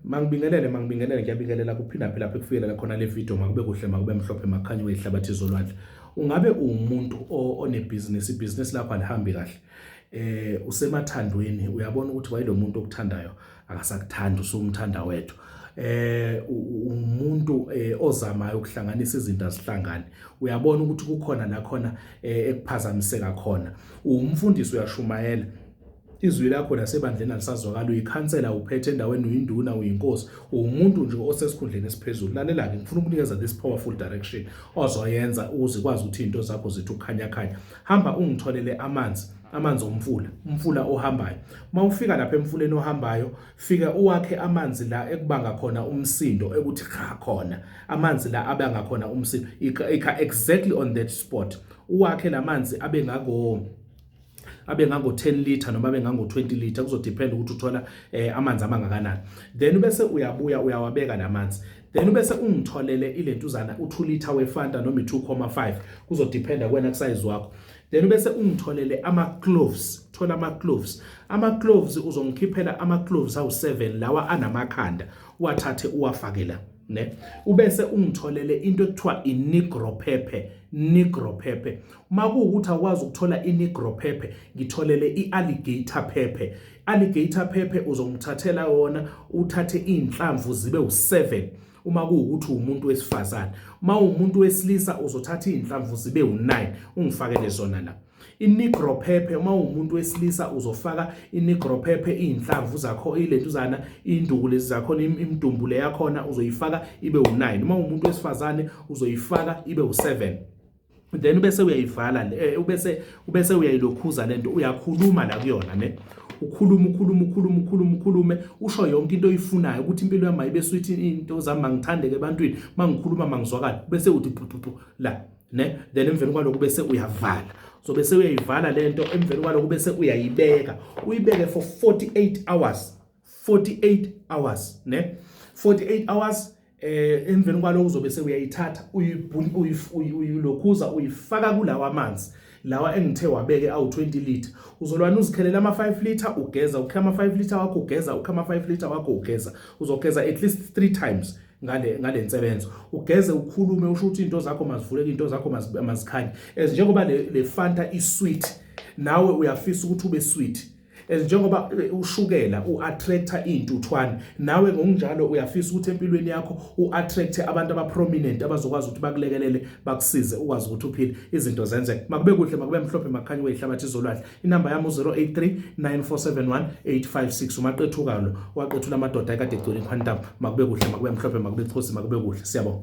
Mangibingelele, mangibingelele, ngiyabingelela kuphinda phela lapho ekufikela khona le video. Makube kuhle, makube mhlophe, makhanye ihlabathi zolwandle. Ungabe uwumuntu onebhizinisi, ibhizinisi lakho alihambi kahle. Usemathandweni, uyabona ukuthi wayelo muntu okuthandayo akasakuthandi, usumthanda wedwa. Umuntu ozamayo ukuhlanganisa izinto azihlangane. Uyabona ukuthi kukhona la khona ekuphazamiseka khona. Umfundisi, uyashumayela, izwi lakho nasebandleni alisazwakala. Uyikhansela, uphethe endaweni, uyinduna, uyinkosi, uwumuntu nje osesikhundleni esiphezulu. Lalela-ke, ngifuna ukunikeza this powerful direction ozoyenza ukuze kwazi ukuthi iy'nto zakho zithi ukukhanyakhanya. Hamba ungitholele amanzi, amanzi omfula, umfula ohambayo. Uma ufika lapha emfuleni ohambayo, fika uwakhe amanzi la ekubanga khona umsindo, ekuthi cha khona amanzi la abanga khona umsindo, ikha exactly on that spot. Uwakhe lamanzi abe ngango 10 liter noma abe ngango 20 liter, kuzodepend ukuthi uthola amanzi amangakanani. Then bese uyabuya uyawabeka lamanzi, then bese ungitholele ilentuzana u2 liter weFanta noma i2.5, kuzodependa kuwena kusize wakho. Then bese ungitholele ama cloves, thola ama cloves. Ama cloves, uzongikhiphela ama cloves awu7 lawa anamakhanda, uwathathe uwafake la, ne ubese ungitholele into ekuthiwa i-negro pepper. Negro pepper, uma kuwukuthi awukwazi ukuthola i-negro pepper, ngitholele i-alligator pepper. Alligator pepper uzongithathela wona, uthathe iy'nhlamvu zibe u7 uma kuwukuthi umuntu wesifazane. Uma uwumuntu wesilisa, uzothatha iy'nhlamvu zibe u9, ungifakele zona la. I-negro pepper, uma uwumuntu wesilisa, uzofaka i-negro pepper iy'nhlamvu zakho, ilentuzana induku lezi zakhona, imidumbu le yakhona, uzoyifaka ibe u9. Uma uwumuntu wesifazane, uzoyifaka ibe u7. Then bese uyayivala, ubese uyayilokhuza lento, uyakhuluma la kuyona, ne ukhuluma, ukhuluma, ukhuluma, ukhuluma, ukhulume, usho yonke into oyifunayo, ukuthi impilo yami ayibe sweet, into zami mangithandeke ebantwini, mangikhuluma mangizwakala, bese uthi pu pu pu la, ne then emveni kwalokho bese uyavala. So bese uyayivala lento, emveni kwalokho bese uyayibeka, uyibeke for 48 hours, 48 hours, ne 48 hours. Emveni kwalokho uzobe sewuyayithatha, uyilokhuza, uyifaka kulawa amanzi lawa engithe wabeke awu 20 liter. Uzolwana uzikhelela ama 5 liter, ugeza, ukhe ama 5 liter wakho, ugeza, ukhe ama 5 liter wakho, ugeza. Uzogeza at least 3 times ngale nsebenzo, ugeze, ukhulume, usho ukuthi into zakho mazivuleke, into zakho mazikhanye. As njengoba le Fanta i-sweet, nawe uyafisa ukuthi ube sweet. As njengoba ushukela u-attracta iy'ntuthwane, nawe ngokunjalo uyafisa ukuthi empilweni yakho u-attracte abantu aba-prominent abazokwazi ukuthi bakulekelele, bakusize, ukwazi ukuthi uphile, izinto zenzeke. Makube kuhle, makube mhlophe, makukhanye kweyihlabathi izolwandle. Inamba yami u-083 9471 856. Umaqethuka lo waqethula amadoda ekade egcwele iquantum. Makube kuhle, makube mhlophe, makube chosi, makube kuhle. Siyabonga.